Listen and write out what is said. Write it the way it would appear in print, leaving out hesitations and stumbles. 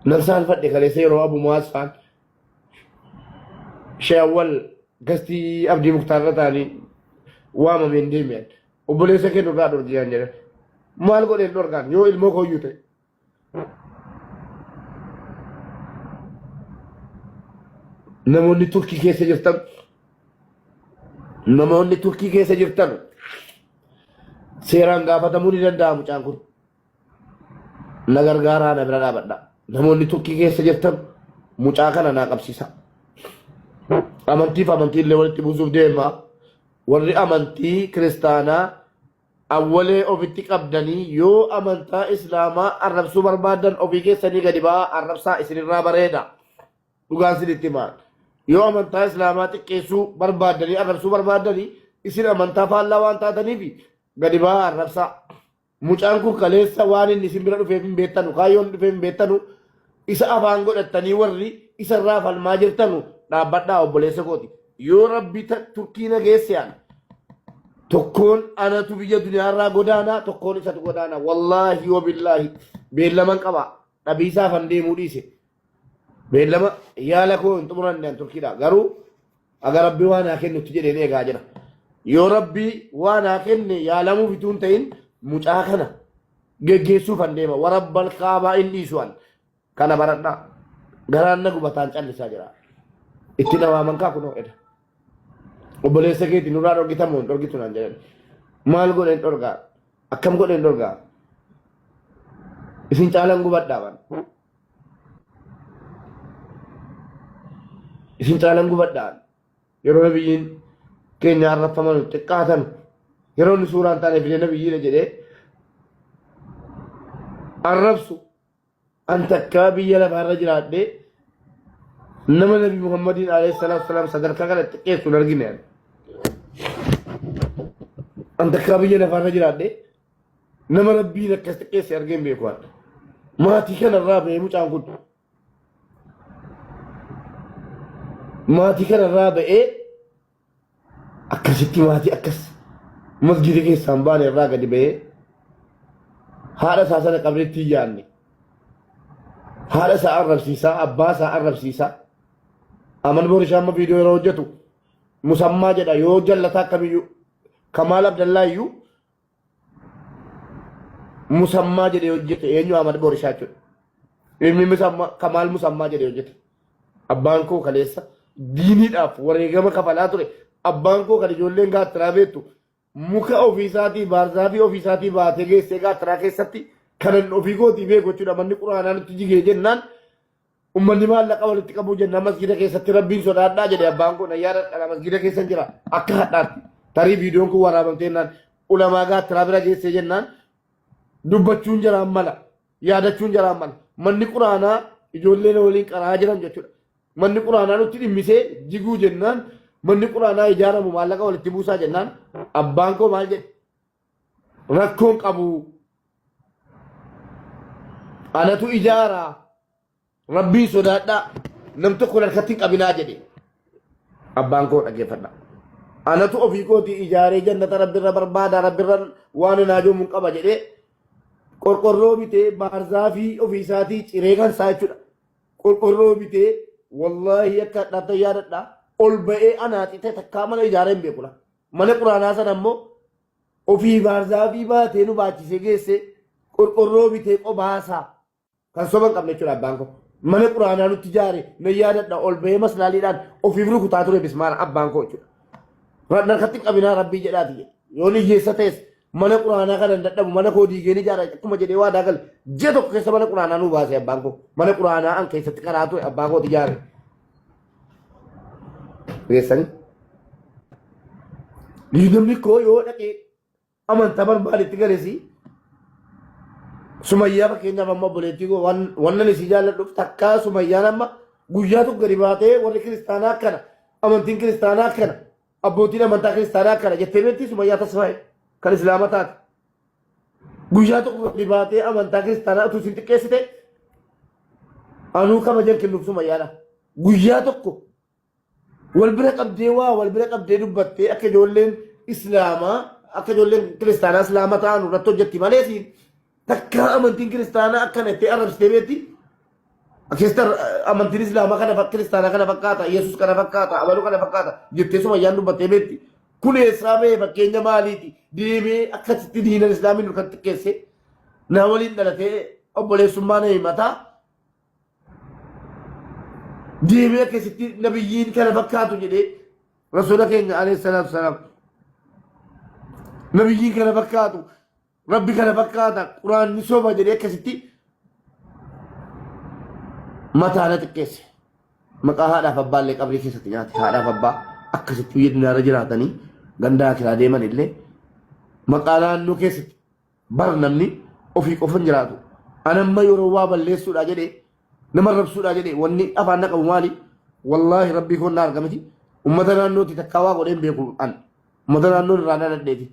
Nan saalfadhe kaleessa yeroo Abu Mu'aaz faan Shee Awwal gastii Abdii Muktaar irra ta'anii waamameen deemeen obboleessa kee nurraa dhorgi yaan jedhan. Maal godheen dhorgaan yoo ilmoo kooyyuu ta'e. Namoonni Turkii keessa jirtan namoonni Turkii keessa jirtan seeraan gaafatamuu ni danda'a mucaan kun. Na gargaaraa na bira dhaabadha. Namoonni Turkii keessa jirtan mucaa kana naa qabsiisa. Amantiif amantii illee walitti buusuuf deema. Warri amantii kiristaanaa awwalee ofitti qabdanii yoo amantaa islaamaa arrabsuu barbaaddan ofii keessanii gadi ba'aa arrabsaa isinirraa bareeda. Dhugaan isinitti himaa. Yoo amantaa islaamaa xiqqeessuu barbaaddanii arrabsuu barbaaddanii isin amantaa faallaa waan taataniif gadi ba'aa arrabsaa. Mucaan kun kaleessa waan inni isin bira dhufeef hin beektanu, kaayyoon inni dhufeef hin beektanu, isa afaan godhattanii warri isa irraa falmaa jirtanu dhaabbadhaa obboleessa kooti. Yoo rabbi Turkii na geesse an tokkoon anatu biyya duniyaa irraa godaanaa tokkoon isatu godaana. Wallaahi wabillaahi beellaman qaba. Dhabiisaaf an deemuu dhiise. Beellama yaala koo hin xumuranne an Turkiidha. Garuu aga rabbi waa naa kennutti jedheen eegaa jira. Yoo rabbi waa naa kenne yaalamuuf ituu hin ta'in mucaa kana geggeessuuf an deema. Warabbal kaabaa hin dhiisu an. Kana baradhaa. Garaan na gubataan callisaa jira. Itti na waaman kaa kunoo eda. Obboleessa keeti nurraa dhorgitamoo hin dhorgitu naan jedhan. Maal godheen dhorgaa? Akkam godheen dhorgaa? Isin caalan gubadhaa ban. Isin caalan gubadhaa. Yeroo nabiyyiin keenya arrabfaman xiqqaatan yeroo inni suuraan taane fidee nabiyyiidha jedhee arrabsu an takkaa biyya lafaarra jiraadhee nama nabi Muhammadiin alayhi salaatu salaam sadarkaa kana xiqqeessu hin argine. An takkaa biyya lafaarra jiraadhee Nama rabbiin akkas xiqqeesse argee hin beeku haadha. Maatii kanarraa ba'ee mucaan kun. Maatii kanarraa ba'ee akkasitti maatii akkas masgiida keessaa hin baane irraa gadi ba'ee haadha isaa sana qabriitti hin yaadne. Haadha isaa arrabsiisaa, abbaa isaa arrabsiisaa. Aman Borishaa amma viidiyoo yeroo hojjetu musammaa jedha yoo jallataa kamiyyuu Kamaal Abdallaa iyyuu musammaa jedhee hojjete eenyu Ahmad Borishaa jechuudha. Ilmi musammaa Kamaal musammaa jedhee hojjete. Abbaan koo kaleessa diiniidhaaf wareegama kafalaa ture. Abbaan koo kan ijoolleen gaattiraa beektu muka ofiisaatii baarzaafii ofiisaatii baatee geessee gaattiraa keessatti kanan ofii kootii beeku jechuudha. Manni quraanaa nutti jigee jennaan Ummanni maallaqa walitti qabuu jennaan masgiida keessatti rabbiin sodaadhaa jedhe abbaan koo na yaadadha masgiida keessan jira akka hadhaatti tarii viidiyoon kun waraabamtee jennaan ulamaa gaattiraa bira geessee jennaan dubbachuun jaraan mala yaadachuun jaraan mala manni quraanaa ijoolleen waliin qaraa jiran jechuudha. Manni quraanaa nutti dhimmisee jiguu jennaan manni quraanaa ijaaramu maallaqa walitti buusaa jennaan abbaan koo maal jedhe rakkoon qabu Anatu ijaara. Rabbiin sodaadhaa. Nam tokko harkatti hin qabinaa jedhe. Abbaan koo dhaggeeffadha. Anatu ofii kootii ijaaree jannata rabbirra barbaada rabbirra waan hin joomu hin qaba jedhee qorqorroo bitee baarzaafii ofii isaatii ciree kan isaa jechuudha. Qorqorroo bitee wallaahi akka hadhaatti yaadadha. Ol ba'ee anaa citee takkaa mana ijaaree hin beekula. Mana quraanaa sana immoo Ofii baarzaafii baatee nu baachisee geesse qorqorroo bitee qobaasaa kan soba hin qabne jechuudha abbaan koo. Mana quraanaa nutti ijaare nan yaadadha ol bahee maslaaliidhaan ofiif rukutaa ture bismaara abbaan koo jechuudha. Harkatti hin qabinaa rabbii jedhaati jedhe. Yoon hiyyeessa ta'es mana quraanaa kana hin dadhabu mana koo diigeen ijaara akkuma jedhee waadaa gale ji'a tokko keessa mana quraanaa nu baase abbaan koo. Mana quraanaa an keessatti karaa ture abbaa kooti ijaare. Geessanii. Namni koo yoo dhaqee amantaa barbaadetti galesi Sumayyaa fakkeenyaaf amma obboleettii koo waan ani isii jaalladhuuf takkaa Sumayyaan amma guyyaa tokko gadi baatee warri kiristaanaa akkana amantiin kiristaanaa akkana abbootiin amantaa kiristaanaa akkana jettee beektii Sumayyaa Tasfaayee kan islaama taate. Guyyaa tokko gadi baatee amantaa kiristaanaa utuu isin xiqqeessite anuu kabajan kennuuf Sumayyaadha. Guyyaa tokko wal bira qabdee waa wal bira qabdee dubbattee akka ijoolleen islaamaa akka ijoolleen kiristaanaa islaama ta'an irratti hojjetti malee siin takkaa amantiin kiristaanaa akkana itti arrabsitee beekti. Keessa amantiin Islaamaa kana kiristaanaa kana fakkaata, Yesuus kana fakkaata, abaluu kana fakkaata jettee Sumayyaan dubbattee beekti. Kun eessaa ba'e fakkeenya maaliiti? Deemee akkasitti diinan Islaamiin nu kan xiqqeesse na waliin dhalatee obboleessummaa na himataa. Deemee akkasitti nabiyyiin kana fakkaatu jedhee rasuula keenya alayhi salaatu salaam nabiyyiin kana fakkaatu Rabbi kana fakkaata quraanni soba jedhee akkasitti mataa na xiqqeesse. Maqaa haadhaaf abbaa illee qabrii keessatti nyaate. Haadhaaf abbaa akkasitti biyya duniyaarra jiraatanii gandaa akiraa deeman illee maqaa naannoo keessatti bar namni ofii qofa hin jiraatu. Anamma yeroo waa balleessuudha jedhee nama arrabsuudha jedhee wanni afaan na qabu maali? Wallaahi rabbii koon na argamiti. Uummata naannootti takkaa waa godhee hin beeku an. Uummata naannoo irraa dhaladheeti.